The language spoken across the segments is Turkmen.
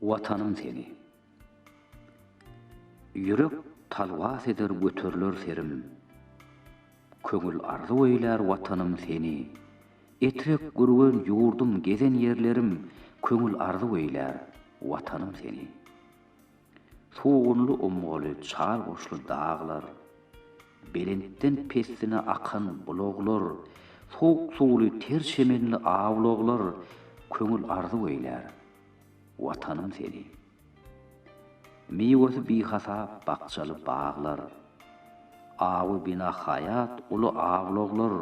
Watanym seni. Ýürek talwas eder göteriler serim. Köňül arzuw eýlär Watanym seni. Etrek Gürgen ýurdum gezen ýerlerim Köňül arzuw eýlär Watanym seni. Sugunly umgaly çal goşly daglar, Belentden pessine akan bulaglar, Sowuk suwly ter çemenli awlaglar Köňül arzuw eýlär, Watanym seni. Miwesi bihasap bakjaly baglar, Awy binahaýat uly awlaglar,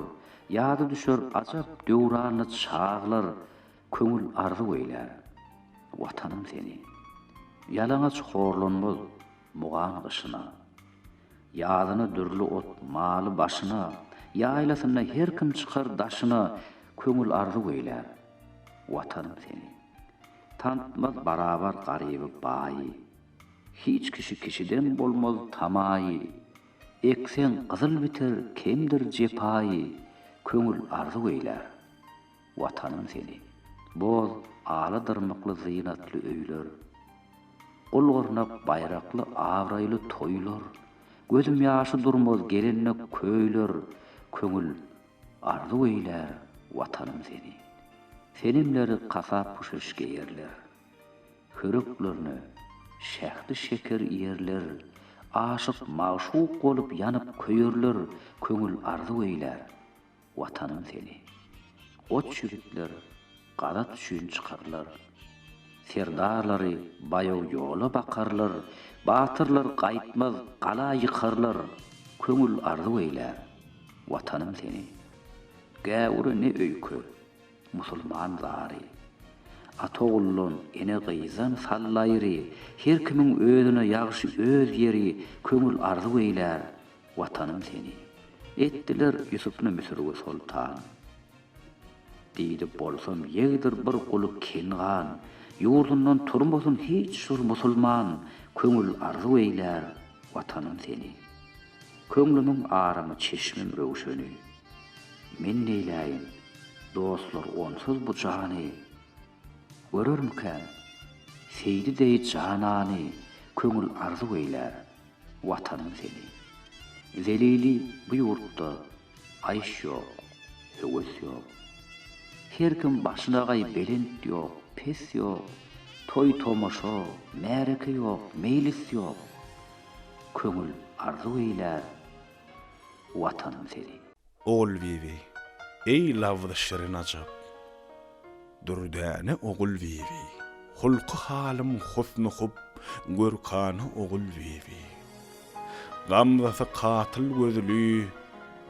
Ýada düşer ajap döwranly çaglar, Köňül arzuw eýlär, Watanym seni. Ýalaňaç horlanmaz mugan gyşyna. Ýazyna dürli ot, maly başyna, Ýaýlasynda her kim çykar daşyna, Köňül arzuw eýlär, Watanym seni. Tantmaz barabar garyby, baýy. Hiç kişi kişiden bolmaz tamaýy. Ekseň gyzyl biter, kemdir jepaýy, Köňül arzuw eýlär, Watanym seni. Boz, ala dyrmykly zynatly öýler, Gul-gyrnak baýrakly abraýly toýlar, Gözüm ýaşy durmaz gelende köýler, Köňül arzuw eýlär Watanym seni. Senemleri kasa-puşeş geýerler, Höreklerine şähdi-şeker iýerler, Aşyk-magşuk bolup ýanyp köýerler, Köňül arzuw eýlär Watanym seni. Goç ýigitler gazat üçin çykarlar. Serdarlary baýaw ýola bakarlar, Batyrlar gaýtmaz gala ýykarlar, Köňül arzuw eýlär, Watanym seni. Gäwüre ne öýke, musulman zary. Ata oguldan, ene gyzdan sallaýry, Her kimiň özüne ýagşy öz ýeri, Köňül arzuw eýlär, Watanym seni. Etdiler Ýusupny Müsürge soltan. Diýdi, Bolsam ýegdir bir guly Kengan, Ýurdundan turmasyn hiç bir musulman, Köňül arzuw eýlär, Watanym seni. Köňlümiň aramy çeşmim röwşeni. Men neýläýin, dostlar onsuz bu jany, Görermikäm, Seýdi deý janany, Köňül arzuw eýlär, Watanym seni. Zelili bu ýurtda aýş ýok, höwes ýok. Her kim başynagaý belent ýok, pes ýok, Toý-tomaşa, märeke ýok, meýlis ýok. Köňül arzuw eýlär, Watanym seni. Ogulbibi, eý labzy şirin ajap, Dürdäne Ogulbibi, Hulky-halym husny-hup, görkana Ogulbibi. Gamzasy katyl gözli,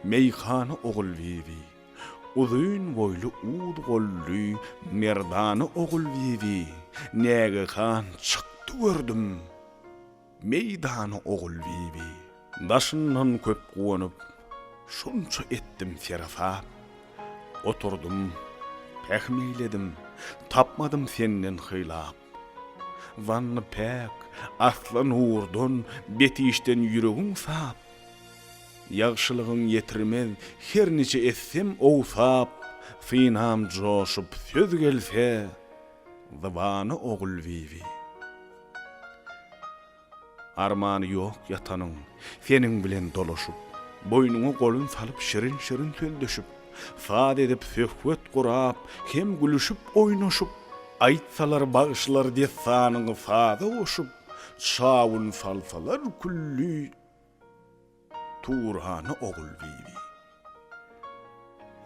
meýhana Ogulbibi, Uzyn boýly uz golly, merdana Ogulbibi, Nägehan çykdy gördüm, Meýdana Ogulbibi. Daşyndan köp guwanyp, şunça etdim seresap. Oturdym, pähm eýledim, tapmadym senden hylap. Zanny päk, asly nurdan, bet işden ýüregiň sap. Ýagşylygyň ýetirmez her niçe etsem owsap, Synam joşup söz gelse, zybana Ogulbibi. Armany ýok ýatanyň, seniň bilen dolaşyp, Boýnuňa golun salyp şirin-şirin sözleşip, Saz edip söhbet gurap, hem gülüşip-oýnaşyp, Aýtsalar bagşylar dessanyňy saza goşup, Çawun salsalar külli Turhana Ogulbibi.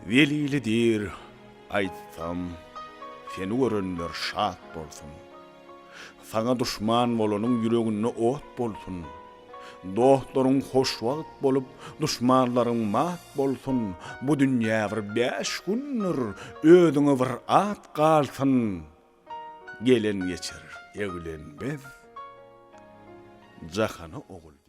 Zelili diýr, aýtsam, seni görenler şat bolsun. Saňa duşman bolanyň ýüreginde ot bolsun. Dostlaryň hoşwagt bolup, duşmanlaryň mat bolsun. Bu dünýä bir bäş gündür, özüňe bir at galsyn. Gelen geçer, eglenmez, jahana ogul.